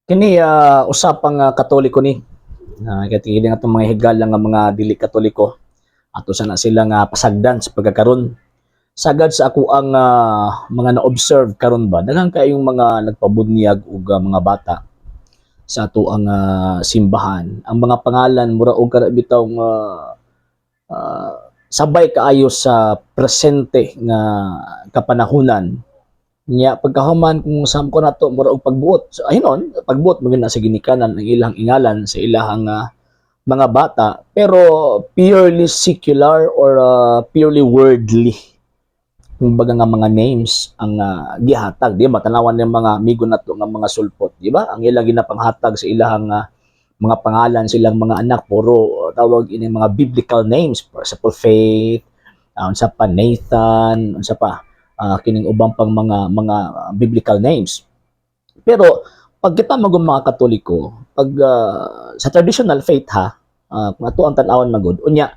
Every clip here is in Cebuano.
Kini usapang Katoliko ni. Kay kini atong mga higala nga mga dili Katoliko. Ato sana sila nga pasagdan sa pagkakaron. Sagad sa ako ang mga na-observe karon ba, daghan kayong mga nagpabunyag og mga bata sa ato ang simbahan. Ang mga pangalan mura og kana bitaw nga sabay kaayo sa presente nga kapanahunan. Nya pagkahuman, kung sa ko nato mura og pagbuot. So ahinon, pagbuot mo na sa ginikanan ang ilang ingalan sa ilahang mga bata, pero purely secular or purely worldly kumbaga nga mga names ang gihatag, di ba? Tanawan ng mga amigo nato nga mga sulpot, di ba? Ang ilang ginapanghatag sa ilahang mga pangalan silang mga anak, puro tawag ini mga biblical names, for example Faith, unsa pa, Nathan, unsa pa, kining ubang pang mga biblical names. Pero pag kita magong mga Katoliko, pag sa traditional faith ha, kung ato ang tan-awan magod, unya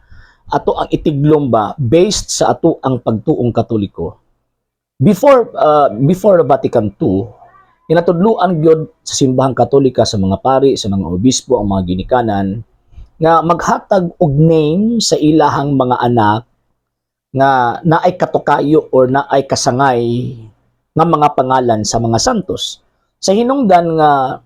ato ang itiglom ba based sa ato ang pagtuong Katoliko. Before Vatican II, inatudluan gyud sa Simbahang Katolika sa mga pari, sa mga obispo, ang mga ginikanan nga maghatag og name sa ilahang mga anak nga naay katukayo or naay kasangay nga mga pangalan sa mga santos. Sa hinungdan nga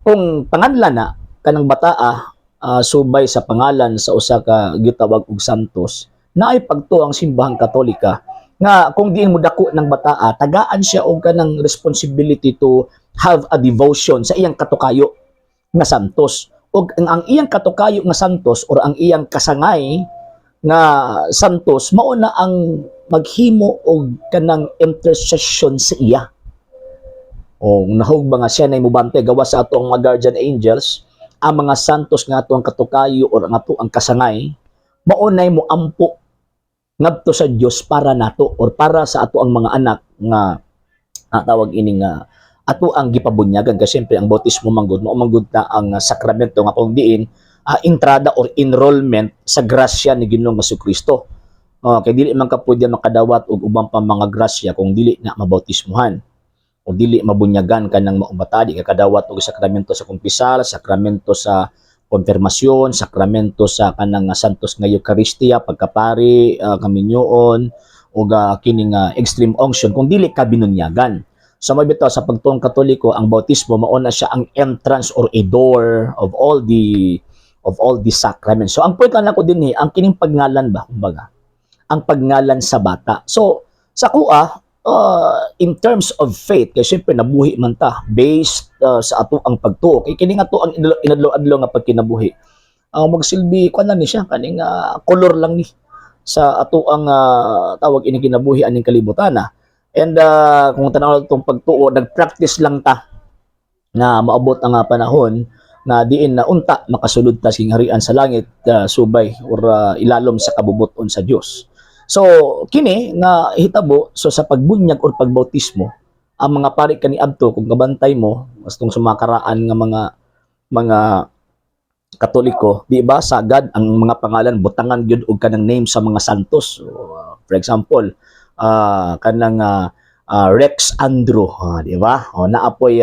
kung panganlan na kanang bataa subay sa pangalan sa usa ka gitawag og santos, naay pagtuo ang Simbahang Katolika nga kung diin mo dako ng bataa, tagaan siya og kanang responsibility to have a devotion sa iyang katukayo nga santos. Og ang iyang katukayo nga santos or ang iyang kasangay nga santos mao na ang maghimo og kanang intercession sa iya. O nahog ba nga siya na mubantay gawas sa ato ang mga guardian angels, ang mga santos nga ato ang katukayo or ang ato ang kasangay, mao nay mo ampo ngadto sa Dios para nato or para sa ato ang mga anak nga tawag ini nga ato ang gipabunyagan, kasi siyempre ang bautismo manggod mao manggod na ang sakramento nga kung diin entrada or enrollment sa grasya ni Ginoong Kristo. Oh, kay dili man ka pwede makadawat og ubang pa mga grasya kung dili na mabautismuhan o dili mabunyagan ka ng maong bata. Di ka kadawat og sakramento sa kumpisal, sakramento sa konfirmasyon, sakramento sa kanang santos nga Eucharistia, pagkapari, kaminyoon, o kining extreme unction kung dili ka binunyagan. So mao bitaw sa pagtuong Katoliko, ang bautismo mao na siya ang entrance or a door of all the sacraments. So ang point lang nako dinhi, ang kining pagngalan ba, kumbaga, ang pagngalan sa bata. So sa kuha, in terms of faith, kay syempre nabuhi man ta based sa ato ang pagtuo. Kay kini nga to ang inadlaw-adlaw nga pagkinabuhi. Ang magsilbi kuan lang ni siya, kaning color lang ni sa ato ang tawag ini kinabuhi aning kalibutan na. And kung tanaw itong pagtuo, nag-practice lang ta na maabot ang panahon na diin na unta makasulod ta sa gingharian sa langit subay or ilalom sa kabubuton sa Dios. So kini nga hitabo, so sa pagbunyag or pagbautismo, ang mga pari kaniadto, kung kabantay mo bastong sa mga karaan nga mga Katoliko, di ba, sagad ang mga pangalan butangan gyud og kanang name sa mga santos. So, for example, kanang Rex Andrew, di ba? O naapoy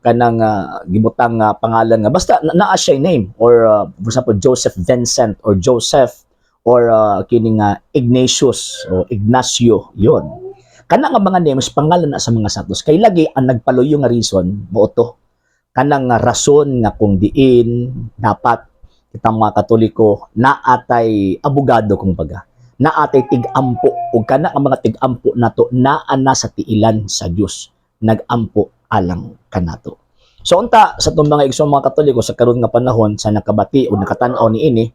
kanang gibutang pangalan nga basta naa siya name or for example Joseph Vincent or Joseph or kining Ignatius o Ignacio, yon. Kana nga mga names, pangalan na sa mga santos. Kay lagi ang nagpaluyo nga reason mao to, kanang nga rason nga kung diin dapat kitang mga Katoliko naatay abogado, kumbaga naatay tig-ampo, ug kana nga mga tig-ampo nato naa na sa tiilan sa Dios, nagampo alang kanato. So unta sa atong mga igsoong mga Katoliko sa karon nga panahon, sa nakabati o nakatan-aw niini,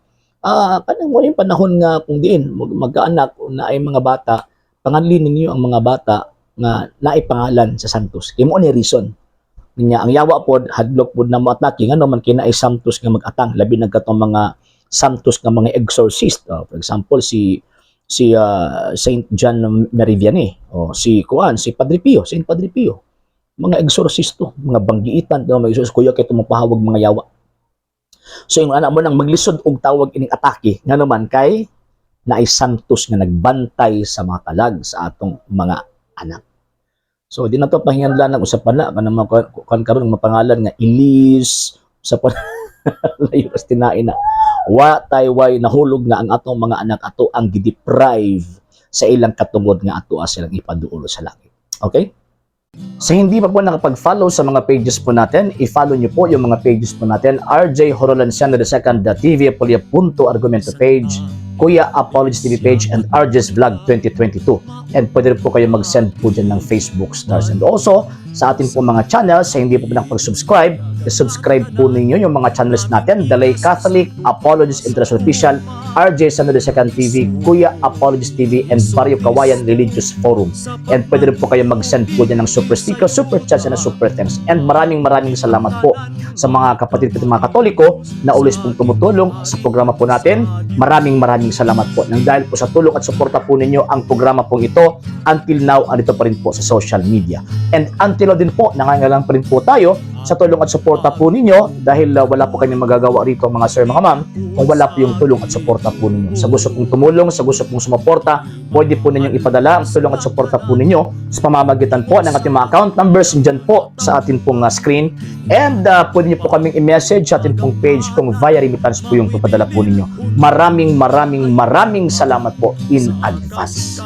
kanang mo yung panahon nga kung diin magkaanak o naay mga bata, panganli ninyo ang mga bata nga naay pangalan sa santos, kay mo ni reason niya ang yawa pod, hadlok pod na moatake, ngano man kina ay santos nga mag-atang, labi na katong mga santos nga mga exorcist. Oh, for example, si si Saint John Marie Vianney o si kuan, si Padre Pio, Saint Padre Pio, mga exorcisto, mga banggiitan do, mga exorcist kuya kay tumupahawag mga yawa. So yung anak mo nang maglisod og tawag ining atake, ngano man kay naay santos nga nagbantay sa mga kalag sa atong mga anak. So di na to pahinganlan ng usa pa na kanang mga kan karon nga mapangalan nga Elise, usa pa, layo as tinai na. Wa tay way nahulog nga ang atong mga anak ato ang gideprive sa ilang katungod nga ato silang ipaduol sa langit. Okay? Sa hindi pa po nakapag-follow sa mga pages po natin, i-follow niyo po yung mga pages po natin: RJ Horolanciano II, the TV Apolia Punto Argumento page, Kuya Apologies TV page, and RJ's Vlog 2022. And pwede rin po kayo mag-send po dyan ng Facebook stars. And also, sa ating po mga channels, sa hindi po nakapag-subscribe, i-subscribe po ninyo yung mga channels natin: The Lay Catholic, Apologies International Official, RJ Sano II TV, Kuya Apologies TV, and Barrio Kawayan Religious Forum. And pwede rin po kayo mag-send po dyan ng super sticker, super chats, and super thanks. And maraming maraming salamat po sa mga kapatid po mga Katoliko na always pong tumutulong sa programa po natin. Maraming maraming salamat po. Nang dahil po sa tulong at suporta po ninyo, ang programa pong ito until now andito pa rin po sa social media. And until now din po, nangangailangan pa rin po tayo sa tulong at suporta po ninyo dahil wala po kami magagawa rito, mga sir, mga ma'am, kung wala po yung tulong at suporta po ninyo. Sa gusto pong tumulong, sa gusto pong sumuporta, pwede po ninyong ipadala ang tulong at suporta po ninyo sa pamamagitan po ng ating mga account numbers dyan po sa ating pong screen. And pwede niyo po kaming i-message sa ating pong page kung via remittance po yung papadala po ninyo. Maraming maraming maraming salamat po in advance.